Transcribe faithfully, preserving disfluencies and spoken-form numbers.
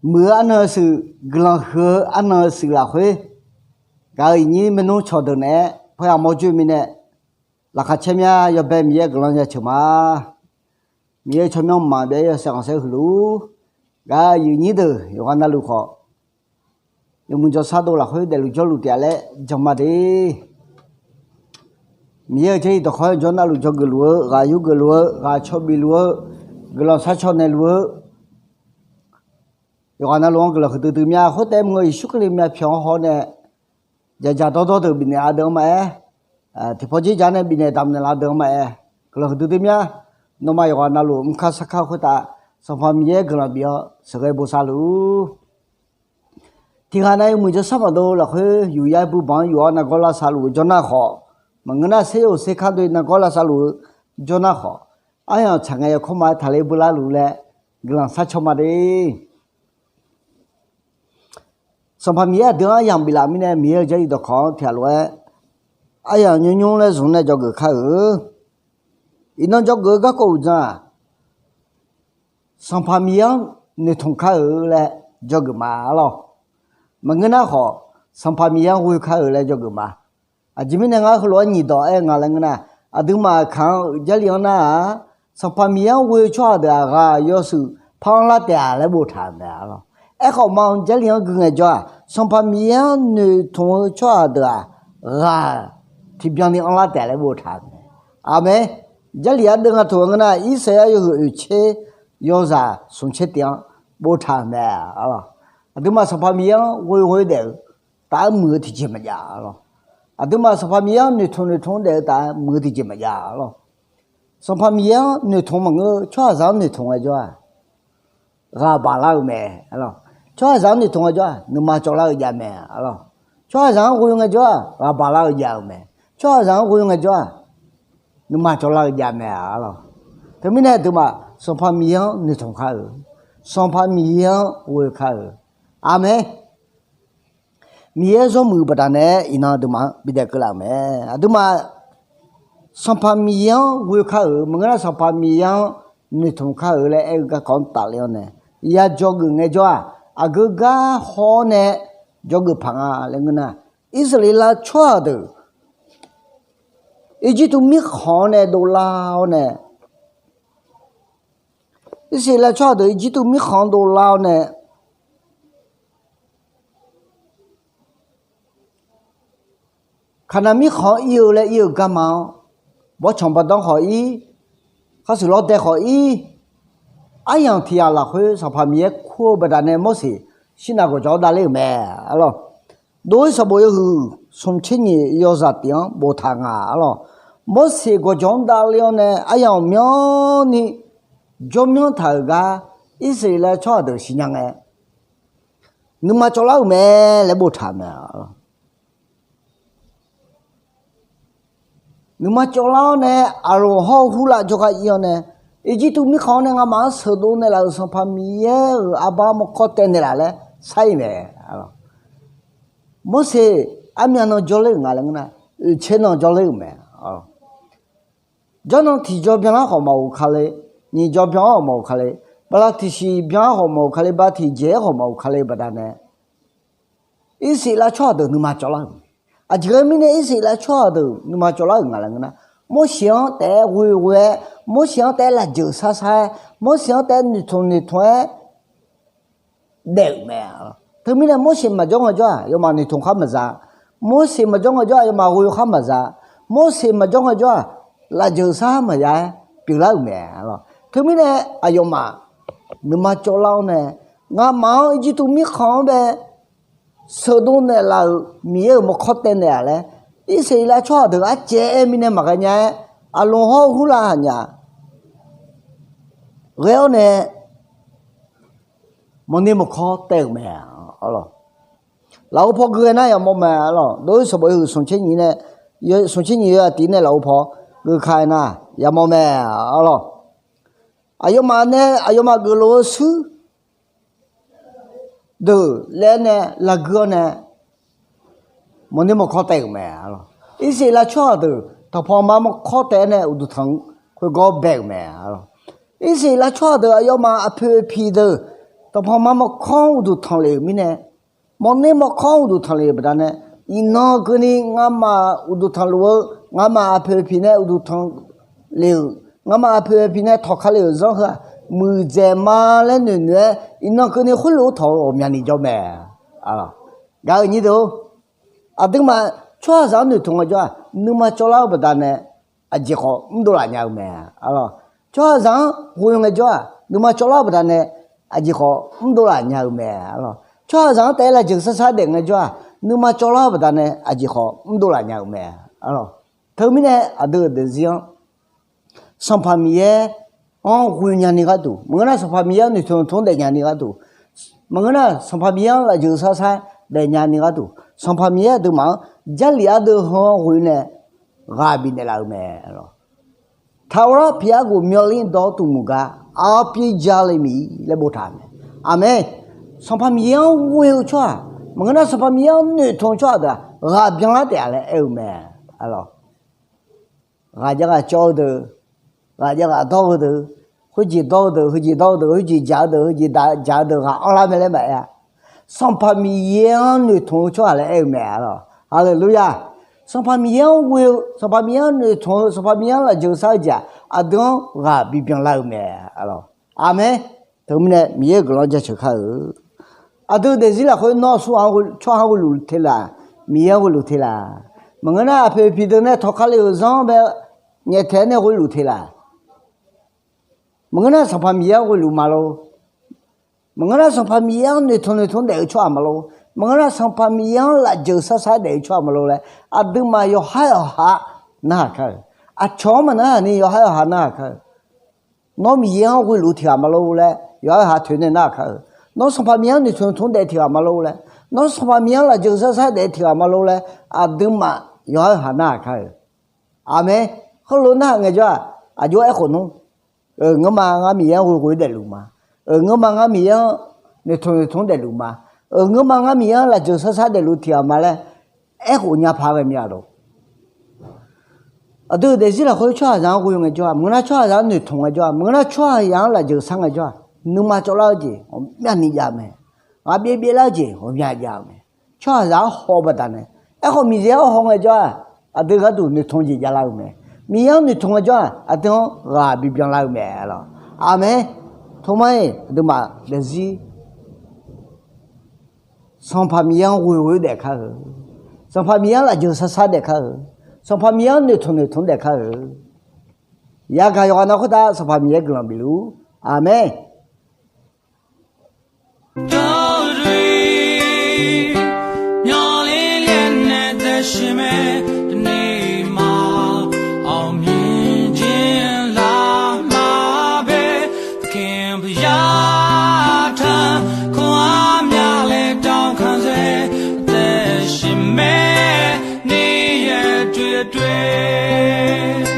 muiq-eu arnan-eu shuif, guiqlanq huiq-eu arnan-eu shuif lafkhoer, gaq-euq iqnyir maernmr cawqdeuq naeq-aer pawqghaq mawr joe mirnae, laqkhaq caer mya yawbae Miqyaer guiqlanq yaceuq ma. Miqyaer-euq tsawrmyanr mqmaq byav-ir yawshaef khanqsaer huiq luf-ur. Gaq-euq aqyuif nyir deuq yawqghaq navluf khawf, yawmuiq jawrshar dov lafkhoer daefluf jawrluf taef-a laer jan ma de. Miqyaer-euq Jarlif dawqkawq-anr jawr navluf dzawgeuf luf-eu, ghaq yurgeuf luf-eu, ghaq cawbif luf-eu, guiqlanq sharcaw naeq luf-eu, yawqghaq navluf-anr guiqlanq huiqdui dui mya. Khoertaef mr-eu Yeqsur Kali myavpyawq-anr haw-awr nae, dzaqdzaq dawrdawr deuq bifnaeq la deuq-anr maqaer, tiqpawf dzerdzaq nae bifnaeq damqnaeq la deuq-anr maqaer, guiqlanq huiqdui dui mya. Nawmaf yawqghaq navluf mrkar sarkar khoertav, Sanqpaq Miqyaer guiqlanq bif-awr sheuqghae bosav luf-ur. Tiqghaq nav yawmuiq jawrshar maqdov lafkhoer yuf yar buibanq-anr yuf-awr nargawr lavsav luf-eu jawrnar khawf, maqngeur nar ser yoq ser kar doe nargawr lavsav luf-eu jawrnar khawf, aryamq tsaq ngae yawkawr ma-aer taqler beular luf laer guiqlanq sharcaw ma de. Sanqpaq Miqyaer aqdui-anr aryamq biflaf mirnae, Miqyaer-euq Jarlif dawqkawq-anr tiqghaq lof-aer aryamq nymr nymr laer zmq nae dzawgeuf kar-euq. Iqnan dzawgeuf-eu garkawv uqdzan-aq, Sanqpaq Miqyaer-anr noeqtmq kar-euq laer dzawgeuf ma arlawr. Maqngeur nar khawf, Sanqpaq Miqyaer-anr ghoe kar-euq laer dzawgeuf ma. Aqjeq mirnae ngar heulof-aer nyiq dawq aer nga laer ngeur nar, aqduimaf kaq-anr-euq Jarlif-anr nar-aq, Sanqpaq Miqyaer-anr ghoe-eu tsawrhaq deuq-aq ghaq yawshuif par-anr lar taef-a laer boftaq-euq mae arlawr. Aerkhawf ma-anr Jarlif-anr gui ngaejawr-aq, Sanqpaq Miqyaer-anr noeqtmq-eu tsawrhaq deuq-aq, ghaq tiqbyan ni anrlar taef laer boftaq-euq mae. Aqmeq. Jarlif-anr deuv nga taq-eu ngeur nar, Irsaqyar yawhuiq oeqtser yawzaq smqtser tif-anr boftaq-euq mae arlawr. Aqduimaf Sanqpaq Miqyaer-anr ghoe ghoe daef-eu taf-aer muiq-eu tiqjeq maqjav arlawr. Aqduimaf Sanqpaq Miqyaer-anr noeqtmq noeqtmq-anr daef-eu taf-aer muiq-eu tiqjeq maqjav arlawr. Sanqpaq Miqyaer-anr noeqtmq maqngeur, tsawrhaqzaq-anr noeqtmq ngaejawr-aq, ghaq baq lar-euq mae arlawr. Tsawrhaqzaq-anr noeqtmq ngaejawr-aq, nuima cawvlar-eu jav mae arlawr. Tsawrhaqzaq-anr ghoe ngaejawr-aq, ghaq baq lar-eu jav-euq mae. Tsawrhaqzaq-anr ghoe ngaejawr-aq, nuima cawvlar-eu jav mae arlawr. Teumirnae aqduimaf Sanqpaq Miqyaer-anr noeqtmq kar-euq, Sanqpaq Miqyaer-anr ghoe kar-euq. Aqmeq. Miqyaer zawr muiq-eu baqdanae iqnan aqduimaf-anr bidaef keuvlaf-euq mae. Aqduimaf Sanqpaq Miqyaer-anr ghoe kar-euq maqngeur nar, Sanqpaq Miqyaer-anr noeqtmq kar-euq laer aer-eu garkawv-anr tafler-awr nae, ya dzawgeuf ngaejawr-aq, aqgeu gar haw-awr nae dzawgeuf paq nga laer ngeur nar, Irsaqleqlav tsawrhaq deuq Irjirtuv mirkhanq-anr nae dovlar-awr nae, Irsaqleqlav tsawrhaq deuq Irjirtuv mirkhanq-anr dovlar-awr nae, Kaqnaq mirkhanq-anr ir-eu laer ir-eu garma-anr, bawrtsanq bawrdanr khawf ir, khar shuif lawrdae khawf ir, aryamq tiq yamq lafkhoer Sanqpaq Miqyaer kur-eu baqdanae Morseq shirnav gawqjawq-anr davler-euq mae arlawr. Dov-ir sanqbof yawhuiq smqtser nyiq yawzaq tif-anr boftaq nga arlawr. Morseq gawqjawq-anr davler-awr nae aryamq ghawqmyanrni jawrmyanr taq-euq gar Irsaqleqlav tsawrhaq deuq siqnya ngae, nuima cawvlar-euq mae laer boftaq-euq mae arlawr. Nuima cawvlar-awr nae, Aqloq hawr-eu Hurlav jawrgar ir-awr nae, Irjirtuv mirkhanq-anr nae ngamaf-anr sheuqdov naeqlaf-euq Sanqpaq Miqyaer-euq arbar mawrkawr taev naeqlaf laer shar-ir mae. Morseq armyav nan jawrler-euq nga laer ngeur nar, oeqtser nan jawrler-euq mae. Jawrnan tiqjaw byanlar khawf maqghof kale, nyiq jaw byan-anr khawf maqghof kale, bala tiqsiq byan-anr khawf maqghof kale, bala tiqjeq-aer khawf maqghof kale baqdanae, Irsaqleqlav tsawrhaq deuq nuima cawvlar-euq mae. Aqjeq ghae mirnae Irsaqleqlav tsawrhaq deuq nuima cawvlar-euq nga laer ngeur nar, Morseq-anr taef-aer ghoeghoe-aer, Morseq-anr taef-aer lafjeuq sharshar-aer, Morseq-anr taef-aer noeqtmq noeqtmq-aer daef-euq mae. Teumirnae Morseq maqjawr ngaejawr-aq, aqyawfmaf noeqtmq khar maqza. Morseq maqjawr ngaejawr-aq, aqyawfmaf ghoe khar maqza. Morseq maqjawr ngaejawr-aq, lafjeuq sharshar maqya-aer pyeuflar-euq mae. Teumirnae aqyawfmaf nuima cawvlar-awr nae, ngamaf-anr Irjirtuv mirkhanq-anr bae sheuqdov naeqlaf-euq Miqyaer-euq mawrkawr taev naeqlaf laer, Irsaqleqlav tsawrhaq deuq arcaev-aer mirnae maqghae nya-aer, Aqloq hawr-eu Hurlav haqnyaf ghae-awr nae, mawrner mawrkawr taev-euq mae arlawr. Lafov paw gui ghae nar yamawr mae arlawr. Dov-ir sanqbof yawhuiq smqtser nyiq nae, smqtser nyiq yawzaq tif nae lafov paw gui ka-aer nar yamawr mae arlawr. Aqyawfmaf nae aqyawfmaf geuflof-eu shuir deuq laer nae lafgui-awr nae, mawrner mawrkawr taev-euq mae arlawr. Irsaqleqlav tsawrhaq deuq tanqpanq ma mawrkawr taev-aer nae uqduq tanq-anr khoergawr bae-euq mae arlawr. Irsaqleqlav tsawrhaq deuq aqyawfmaf aqpoeq aqpiq deuq Sanqpaq ma mawrkawr-anr uqduq tanqlef-euq mirnae, mawrner mawrkawr-anr uqduq tanqlef-euq baqdanae, iqnan keuvni ngamaf uqduq tanqluf-eu, ngamaf aqpoeq piq nae uqduq tanqlef-euq, ngamaf aqpoeq piq nae tawqka lef-euq zanr heu-aq, muiqdzaeq ma laer noeqnoeq-aer, iqnan keuvni khoerlof-aer tawq-eu ghawqmyani jawr mae. Gaq-euq nyir deuq-or, aqduimaf tsawrhaqzaq-anr noeqtmq ngaejawr-aq, nuima cawvlar-eu baqdanae aqjeq khawf mrdov laf nya-eu mae. Tsawrhaqzaq-anr ghoe ngaejawr-aq, nuima cawvlar-eu baqdanae aqjeq khawf mrdov laf nya-eu mae. Tsawrhaqzaq-anr taef-aer lafjeuq sarsar daef ngaejawr-aq, nuima cawvlar-eu baqdanae aqjeq khawf mrdov laf nya-eu mae. Teumirnae aqdui-euq daefzir-anr Sanqpaq Miqyaer-anr ghoe nyani gharduq, maqngeur nar Sanqpaq Miqyaer-anr noeqtmq noeqtmq daef nyani gharduq, maqngeur nar Sanqpaq Miqyaer-anr lafjeuq sarsar daef nyani gharduq, Sanqpaq Miqyaer aqduimaf-anr Jarlif ardeuv heu-anr ghoe nae ghaq bifnaeq laf-eu mae. Taqghawrlar piqyar ghof myawvlir dawr tuqmuq gar arpir ja le miq laer boftaq-euq mae. Aqmeq. Sanqpaq Miqyaer-anr ghoe-eu tsawrhaq, maqngeur nar Sanqpaq Miqyaer-anr noeqtmq-eu tsawrhaq deuq-aq ghaq byanlar taef-a laer aer-eu mae. Ghaq jar ghaq cawv-eu deuq, ghaq jar ghaq dawr-eu deuq, khoerjeq dawr-eu deuq, heujeq dawr-eu deuq, khoerjeq jaq-eu deuq, heujeq jaq-eu deuq ghaq anrlar mae laer maqaer-a. Sanqpaq Miqyaer-anr noeqtmq-eu tsawrhaq laer aer-eu mae arlawq. Haleluya! Sanqpaq Miqyaer-anr ghoe-eu, Sanqpaq Miqyaer-anr noeqtmq-eu, Sanqpaq Miqyaer-anr lafjeuq sar-eu jeq-aq, aqdui-anr ghaq bibyan lar-eu mae arlawq. Aqmeq. Teumirnae Miqyaer-euq guiqlanq-anr jaceuq kar-eu. Aqdui daefzir lafkhoer nawr aqsur ghaq-anr, tsawrhaq-anr ghoeluf te laf, Miqyaer-anr ghoeluf te laf. Maqngeur nar aqpoeq piq deuq nae tawqka lef-euq zanr-anr bae nyaeftaeq-aer nae ghoeluf te laf. Maqngeur nar Sanqpaq Miqyaer-anr ghoeluf maqlor. Maqngeur nar Sanqpaq Miqyaer-anr noeqtmq noeqtmq daef-eu tsawrhaq maqlor. Maqngeur nar Sanqpaq Miqyaer-anr lafjeuq sarsar daef-eu tsawrhaq maqlor laer, aqduimaf yawqhar yawqha narhaq kar-euq. Aqcawq-anr maqnarhaq ni yawqhar yawqha narhaq kar-euq. Nawr Miqyaer-anr ghoeluf tiq ghaq maqlor laer yawqhar yawqha toeq nae narhaq kar-euq. Nawr Sanqpaq Miqyaer-anr noeqtmq noeqtmq daef tiq ghaq maqlor laer, nawr Sanqpaq Miqyaer-anr lafjeuq sarsar daef tiq ghaq maqlor laer, aqduimaf yawqhar yawqha narhaq kar-euq. Aqmeq. Heulof narhaq ngaejawr-aq, aqjox-aer aerkhof nmr. Ngeur ma, ngar Miqyaer-anr ghoeghoe daefluf ma. Ngeur ma, ngar Miqyaer-anr noeqtmq noeqtmq daefluf ma. Ngeur ma, ngar Miqyaer-anr lafjeuq sarsar daefluf tiq ghaq ma laer aerkhof nya paq ghae mir-a lor. Aqdui-euq daefzir lafkhoer tsawrhaqzaq-anr ghoe ngaejawr-aq, maqngeur nar tsawrhaqzaq-anr noeqtmq ngaejawr-aq, maqngeur nar tsawrhaqzaq-anr lafjeuq sar ngaejawr-aq, nuima cawvlar-eu jeq ghawqmyani jav-eu mae. Ghaqbyaev byaevlar-eu jeq ghawqmya jav-eu mae. Tsawrhaqzaq-anr haw-eu baqdanae, aerkhawf Miqyaer-anr haw ngaejawr-aq, aqdui gharduq noeqtmq jeq javlar-eu mae. Miqyaer-anr noeqtmq ngaejawr-aq, aqdui-anr ghaq bibyan lar-eu mae lor. Aqmeq. Toma-iq aqduimaf daefzir Sanqpaq Miqyaer-anr ghoeghoe daef kar-eu. Sanqpaq Miqyaer-anr lafjeuq sarsar daef kar-eu. Sanqpaq Miqyaer-anr noeqtmq noeqtmq daef kar-eu. Yagaq yawqghaq nav khoertav Sanqpaq Miqyaer guiqlanq bif luf-ur. Aqmeq. Tawdui, myanrler nae daefshir mae, teumirnae ma, အောင်မြင်ခြင်းလမ်းမှာပဲ သခင်ဘုရားထံ ခွန်အားများလည်း တောင်းခံစေ အသက်ရှင်မဲ့ နေ့ရက်တွေအတွက်